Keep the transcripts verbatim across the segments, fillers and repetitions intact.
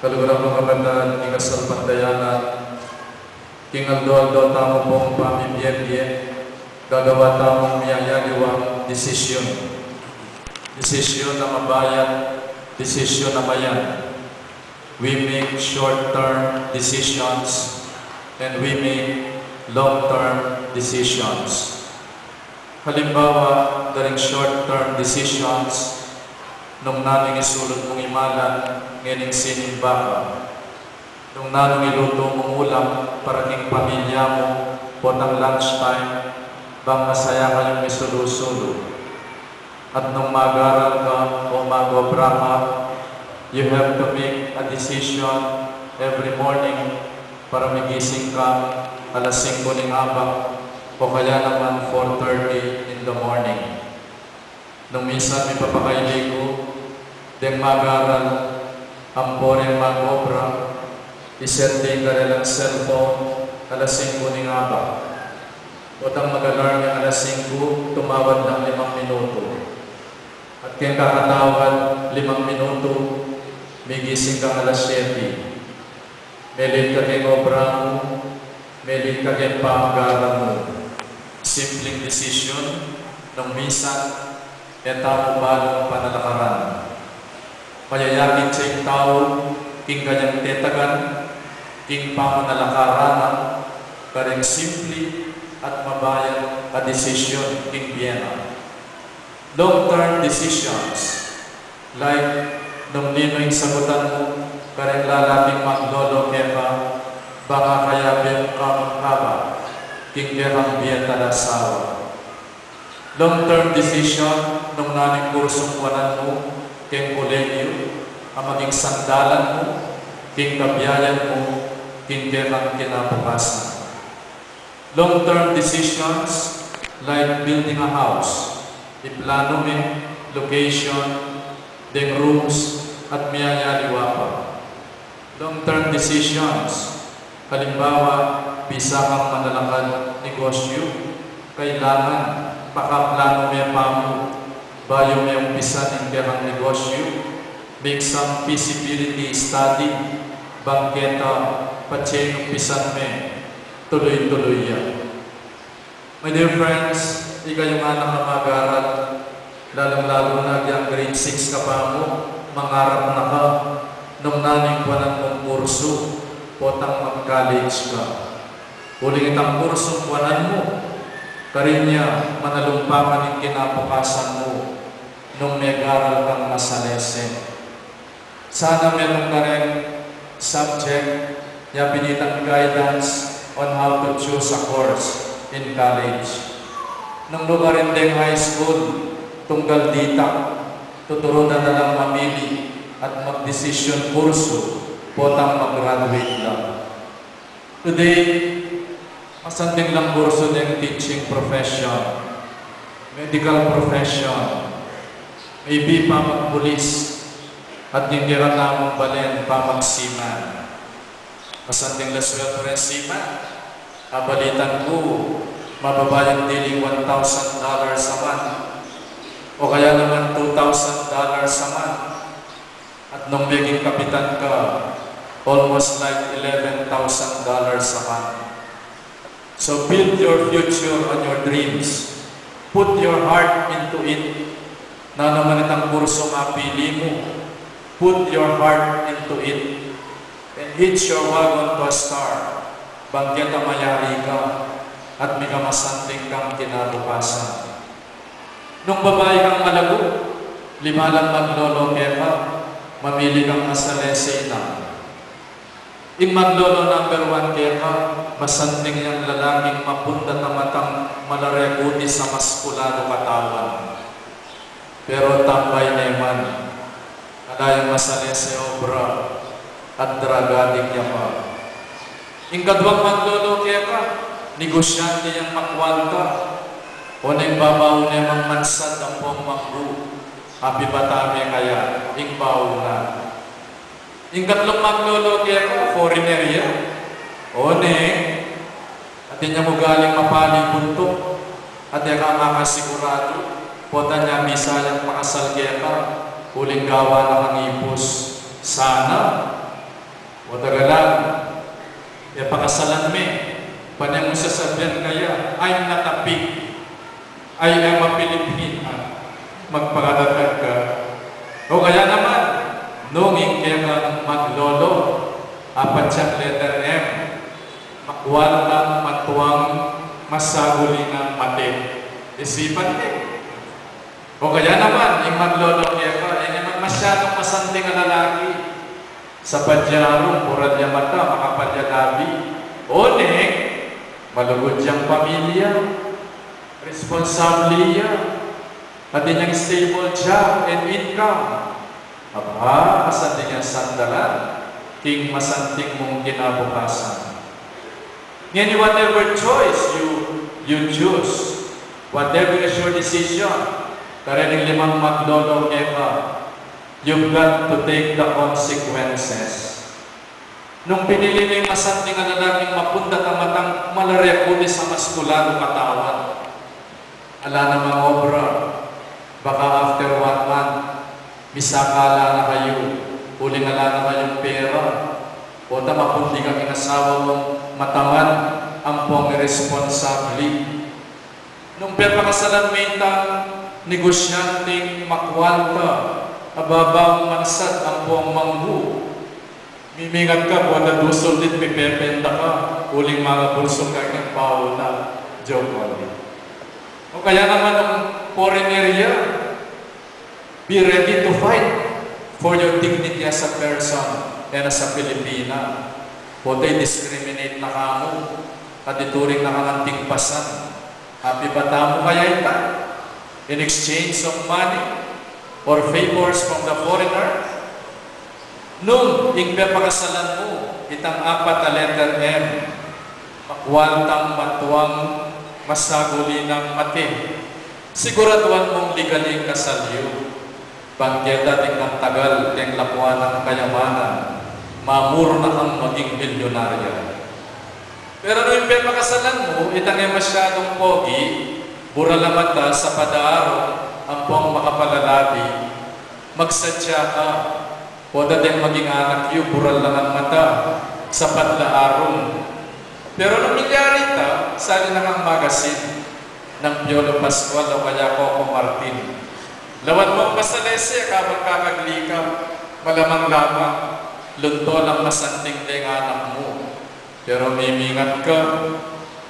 Kaluguran kung kapatad, king kasalpantayanan, king aldo-aldo tamu pung pamibie-bie, gagawa tamung miyayaliwang desisyon. Desisyon a mabayat, desisyon a mayan. We make short-term decisions and we make long-term decisions. Halimbawa, karing short-term decisions, nung nanung isulut mung imalan ngening sinimba ka, nung nanung ilutu mung ulam para king pamilya mu potang lunch time, bang masaya kayung misulu-sulu. At nung mag-aral ka o mag-obra ka, you have to make a decision every morning para migising ka alas singko ning abak o kaya naman four thirty in the morning. Nung minsan mipapakaili ku deng mag-aral ampo reng mag-obra, i-set da karelang cellphone alas singko ning abak. Potang mag-alarm yang alas singko, tumawad lang limang minutu. At keng kakatawad limang minutu, migising kang alas siyete. Me-late ka keng obra mu, me-late ka keng pamag-aral mu. Simpleng desisyon, nung minsan, e tamu balung panalakaran. Mayayakit ya ing tau king kayang tetagan king pamanalakaran na karing simple at mabayat a desisyon king bie na. Long-term decisions, like nung ninu ing sagutan mu karing lalaking maglolo keka, bang akayabing ka magkaba king kekang bie talasawa. Long-term decision, nung nanung kursung kuanan mu keng kolehiyu a maging sandalan mu king kabiayan mu king kekang kinabukasan. Long-term decisions like building a house, iplanu me, location, deng rooms, at miyayaliwa pa. Long-term decisions, halimbawa, bisa kang manalakad negosyu, kailangan pakaplanu me pa mu bayu me umpisan ing kekang negosyu, make some feasibility study, bang keta patse umpisan me, tuluy-tuluy ya. My dear friends, ikayung anak a mag-aral, lalung-lalu na yang grade six ka pa mu, mangarap na ka nung nanung kuanan mung kursu potang mag-college ka. Uling itang kursung kuanan mu, karin ya manalumpa ka ning kinabukasan mu nung megaral kang masalese. Sana metung kareng subject ya binitang guidance on how to choose a course in college. Nung lukarin deng high school, tunggal ditak, tuturun da na lang mamili at magdesisyon kursu potang mag-graduate la. Today, masanting lang kursu deng teaching profession, medical profession, maybe pamagpulis, at ing kekatamung balen pamagseaman. Masanting la sweldo reng seaman. Abalitan ku, mababa yang diling one thousand dollars a month, o kaya naman two thousand dollars a month. At nung meging kapitan ka, almost like eleven thousand dollars a month. So build your future on your dreams. Put your heart into it. Nanu man itang kursung apili mu, put your heart into it and hitch your wagon to a star. Bang keta mayari ka at mika masanting kang kinabukasan. Nung babai kang malago, lima lang maglolo keka, mamili kang masalese na. Ing maglolo number one keka, masanting yang lalaking mapundat a matang, malarekutis a maskulado katawan. Pero tambay ne man, ala yang masalese obra at drug addict ya pa. Ing kaduang maglolo keka, negosyante yang makwalta, o neng babau ne mang mansad ampong manggu, apibata me kaya ing bau na. Ing katlung maglolo keka, foreigner ya, o neng atin yang ugaling mapali buntuk, at e ka makasiguradu, potang ya bisa yang pakasal keka, uling gawa na kang ipus. Sana, O tagalan, e pakasalan me, pane mu sasabian kaya, "I'm not a pig. I am a Filipina." Magpakatatag ka. O kaya naman, nung ing kekang maglolo, apat yang letter M, makwal tang, matuang, masaguli nang, mate. Isipan me. O kaya naman, ing maglolo keka, e naman masyadong masanting a lalaki. Sapat ya arung, bural ya mata, makapal ya labi. O neng, malugud yang pamilya, responsable ya, atin yang stable job and income. Aba, masanting yang sandalan king masanting mung kinabukasan. Ngeni, whatever choice you, you choose, whatever is your decision, karening limang maglolo keka, you've got to take the consequences. Nung pinili me ing masanting a lalaking mapundat a matang, malarekulis a maskulado katawan, ala namang obra, baka after one month, misakala na kayu, uling ala na kayung pera, o ta mapundikan ing asawa mung mataman ampong iresponsable. Nung pepakasalan me itang negosyanteng makwal ta, a babang mansad ampong manggu, mimingat ka, buwan na dusul dit mipependa ka, uling mangabulsuk ka king pauna. Joke only. O kaya naman nung foreigner ya, be ready to fight for your dignity as a person and as a Filipina. Pota i-discriminate na ka mu, at ituring na kang anting pasan. Happy ba tamu kaya ita? In exchange of money or favors from the foreigner? Nung ing pepakasalan mu itang apat a letter M, makwal tang, matuang, masaguli nang, mate, siguraduan mung legal ing kasal yu. Bang keta, atin nang tagal, deng lakwan nang kayamanan, mamuru na kang maging milyonarya. Pero nung ing pepakasalan mu itang e masyadung pogi, bural a mata, sapat a arung, ampong makapal a labi, magsadya ka. Pota deng maging anak yu, bural la ngan mata, sapat la arung. Pero nung milyari ita, sali na kang magasin nang Piolo Pascual o kaya Coco Martin. Lawan mung pasalese, kabang kakagli ka, malamang-lamang lunto lang masanting deng anak mu. Pero mimingat ka,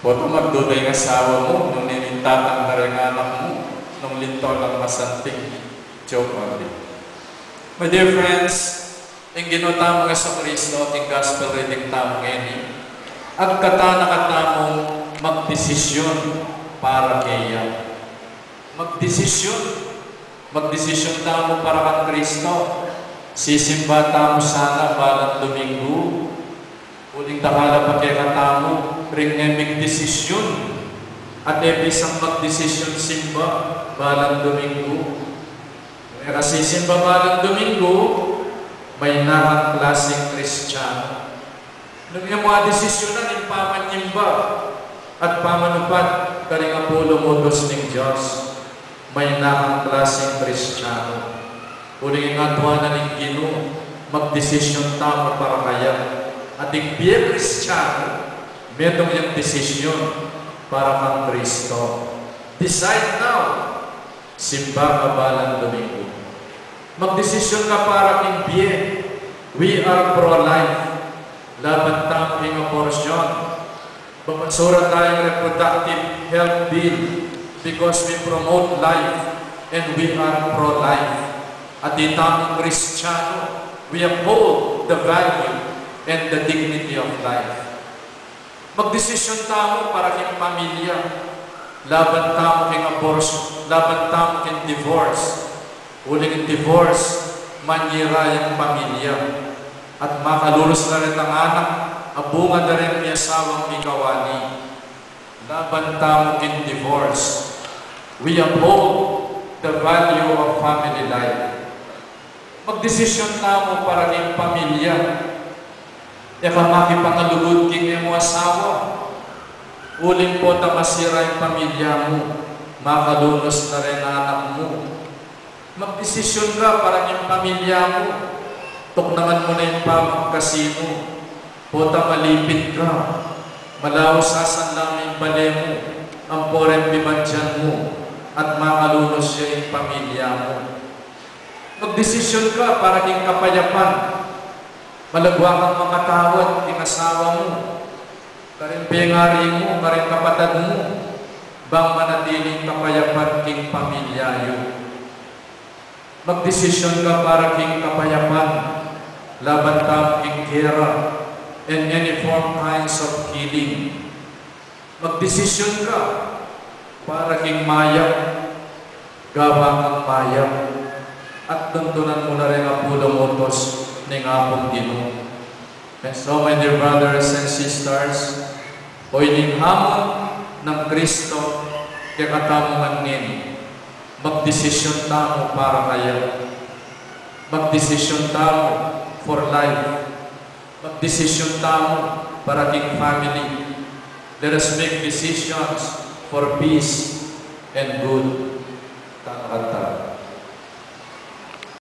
pota magduda ing asawa mu nung ninintatang na reng anak mu nung linto lang masanting. Joke only. My dear friends, ing Ginu tamung Jesucristo, king gospel reading tamu ngeni, agkatan na katamung magdesisyun para keya. Magdesisyun. Magdesisyun tamu para kang Kristo. Sisimba tamu sana balang Dominggu. Uling dakal a pa kekatamu ring e migdesisyun at e bisang magdesisyun simba balang Dominggu. E ka sisimba balang Dominggu, mayna kang klaseng Kristiano. Nung e mu adesisyunan ing pamanyimba at pamanupad karing apulung utus ning Dios, mayna kang klaseng Kristiano. Uling ing atua na ning Ginu, magdesisyun tamu para kaya. At ing bie Kristiano, metung yang desisyun para kang Kristo. Decide now. Simba ka balang Dominggu. Magdesisyun ka para king bie. We are pro-life. Laban tamu king abortion. Babasura tayang reproductive health bill because we promote life and we are pro-life. At di tamu Kristiano, we uphold the value and the dignity of life. Magdesisyun tamu para king pamilya. Laban tamu king abortion, laban tamu king divorce. Uling ing divorce, manyira yang pamilya. At makalulus la retang anak a bunga da reng miasawang mikawani. Laban tamu king divorce. We uphold the value of family life. Magdesisyun tamu para king pamilya. E ka makipangalugud king e mu asawa. Uling pota masira ing pamilya mu, makalulus na reng anak mu. Magdesisyun ka para king pamilya mu. Tuknangan mu na ing pamagkasi mu, pota malipit ka, malau sasanla ing bale mu, ampo reng bibandian mu, at makalunus ya ing pamilya mu. Magdesisyon ka para king kapayapan, malagwa kang mangatawad king asawa mu, karing pengari mu, karing kapatad mu, bang manatiling kapayapan king pamilya yu. Magdesisyon ka para king kapayapan, laban tamu king gera and any form kinds of killing. Magdesisyon ka para king mayap, gawa kang mayap, at tuntunan mu na ring apulung utus ning Apung Ginu. And so, my dear brothers and sisters, o ining hamon nang Kristo kekatamu ngan ngeni, magdesisyon tamu para kaya. Magdesisyon tamu for life. Magdesisyon tamu para king family. Let us make decisions for peace and good. Tama ka.